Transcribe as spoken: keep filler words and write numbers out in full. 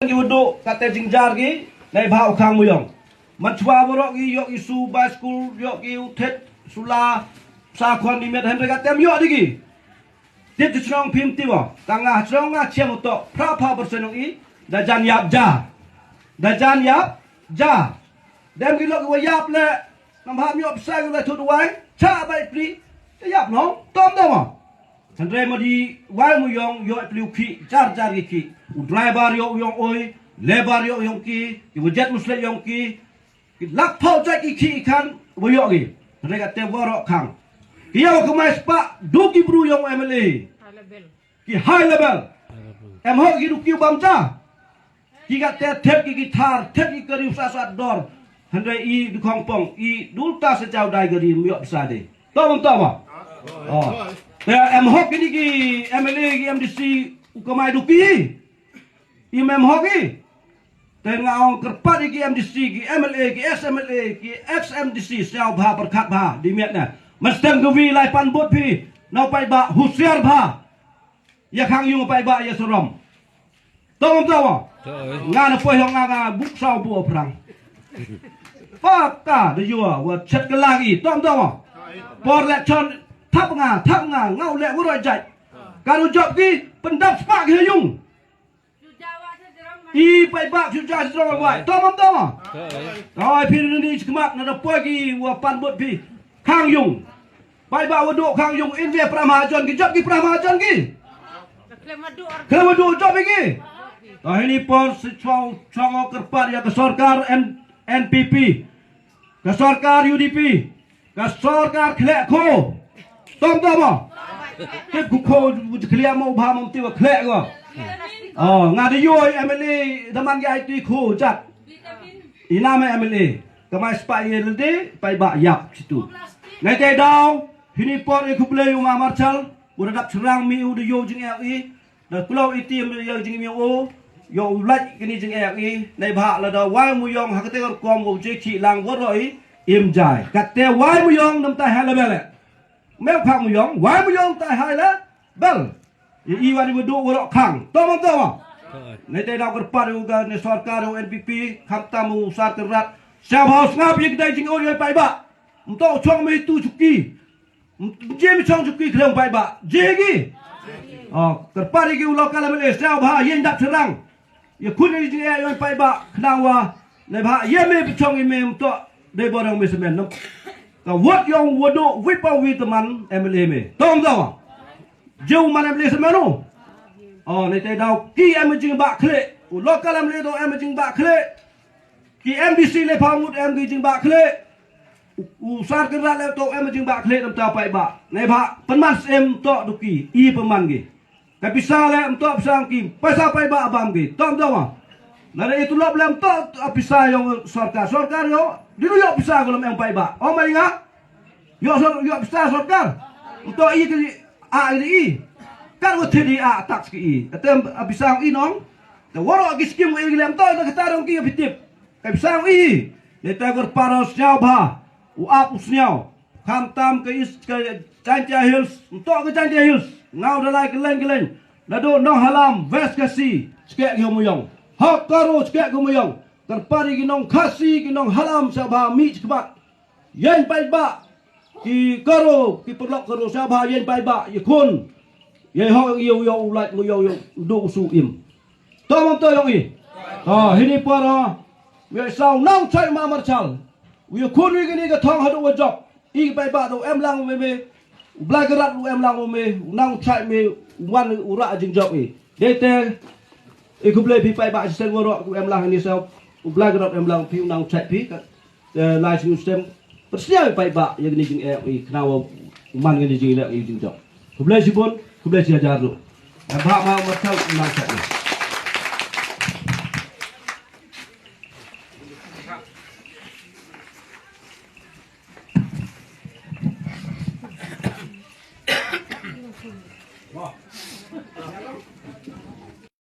Ki wa duh kata jingjar ki, nai bha u khang muyong. Man chwa baroh ki ïoh ki su bicycle, ïoh ki u thet sula, sa khon di met, hynrei kata em ïoh di ki. Tip ti chnong phim tip wa. Tang nga chnong nga chiam u tok, phra pha persen ong i, da jan ïap ja. Da jan ïap ja. Dem ki lok wa ïap le, nam hap ïoh pisa ïoh le thut wai, cha bai pli, te ïap nong, tom dong wa. Hynrei ma di wai muyong ïoh pli u khih, jar jar ki khih. U driver ïoh u yong oi, labour ïoh u yong ki, ki wajet muslet yong ki, ki lak phaw jait ki khih i khan, wa ïoh ki. Hynrei kate waroh khang. Ki ïoh ka mai spah, du ki bru yong M L A. Ki high level. Em hok ki du ki bam ja. Ki kate thet ki guitar, thet ki kari u sa sa dor. Hynrei i du khong pong, i dul ta sa jaw dai kari ym ïoh pisa de. To bam to ba. Oh. Te em hok kini ki M L A ki M D C u kamai du ki. I mem hok i. Te nga ong kyrpad i ki M D C, ki M L A, ki ex M L A, ki ex M D C, sñiaw bha pyrkhat bha, di miet na. Mesteng ka wi lai pan bot phi, nau paidbah, husiar bha. Ïa khang yung paidbah, ïa sarom. Tong tong. Nga na poi hong nga nga buk saw bu prang. Paka, de yua, wa chet ka lagi, tong tong. Por le chon, thap nga, thap nga, ngau le wuroi jai. Karu jop ki, pendap spak ki yung. I paidbah shu ja shu rong wai. Tom am tom. Oi phi ni chikmat na da poi ki wa pan bot phi. Khang yung. Paidbah wa duk khang yung in ve pra mahajon ki jop ki pra mahajon ki. Khlem wa duk jop ki. Ta hini por si chong chong kyrpad ïa ka sorkar N P P. Ka sorkar U D P. Ka sorkar khleh ko. Tom tom mo. Ke ku ko khliah mo bha mo ti wa khleh ko. Oh, nga da yoi M L A da man ya ti ko jat. Ina me M L A. Ka mai spa ye lede paidbah ïap situ. Ngai te daw hini por e khublei u ma Marshal. U da dap srang mi u da yo jing e. Da kloi i tim ïa jingmyntoi ïa u lait kini jingeh i nei bha lada wai muyong ha kate ka rukom u je ki lang wor roi im jai kate wai muyong nam tai ha la bel. Mem khang muyong wai muyong tai ha la bel. I i wani mudu wor khang tom tom. Nei te da kyrpad u ga ne sorkar u N P P kham tam u sar kyrrat. Sa bha sngap ïa kdai jingoi ïa paidbah. Mto chong me tu chuki. Jim chong chuki khlem paidbah. Jigi. Oh, kyrpad ïa ki u local M L A sñiaw bha ïeng dap syrang. Ïa khun ïa jingeh ïa paidbah khnang wa. Nei bha ïa me pynchong ïa me mto dei borang me semen. Ka wot yong wadu wi pa wi teman M L A me. Tom daw. Jeu man M L A semen u. Oh, nei te daw ki em jingbah khlek. U local M L A daw em jingbah khlek. Ki M D C le pha ngut em ki jingbah khlek. U sar kynrad le to em jingbah khlek nam ta paidbah. Nei bha pynmas em to duki i pynman ki. Ka pisa le em to pisa ki. Pisa paidbah bam ki. Tom to ma. Na le itu lop le em to pisa yong sorkar. Sorkar yo. Di lu yo pisa ko lom em paidbah. O mai nga. Yo sor yo pisa sorkar. Em to i ki a i. Kan wa thidi a tax ki i. Atem pisa i nong. Te waro ki skim wa i lem to na kata dong ki pitip. Ka pisa i. Neta gor paro sñiaw bha. U ap u sñiaw. Kham tam ka is ka Jaintia Hills. Nto ka Jaintia Hills. Ngau da lai ka leng ka leng. Nado nong halam West Khasi. Chkek ki muyong. Hok karo chkek ki muyong. Kyrpad ïa ki nong Khasi ki nong halam sa bha mi chkbat. Ïeng paidbah. Ki karo ki pyrlok karo sa bha ïeng paidbah ïa khun. Ïa hok ïa u ïa u lait mu ïa u ïa u du u su im. To mam to yong i. To hini para. Wi saw nang chai ma marchal. Wi khun wi kini ka thong hadu wa jok. I bai ba do em lang me me. U blai ka rat u em lang me me. U nang chai me u wan u ra jing jok i. Dei te. I ku blai pi pai ba sen waro u em lang ni saw. U blai ka rat em lang pi u nang chai pi ka. Te lai sing stem. Persia pai ba ya gini jing eh i kena wa man gini jing lek i jing jok. Khublei shibun, khublei shi hajar ruh. Em ba ma ma tau ma sa.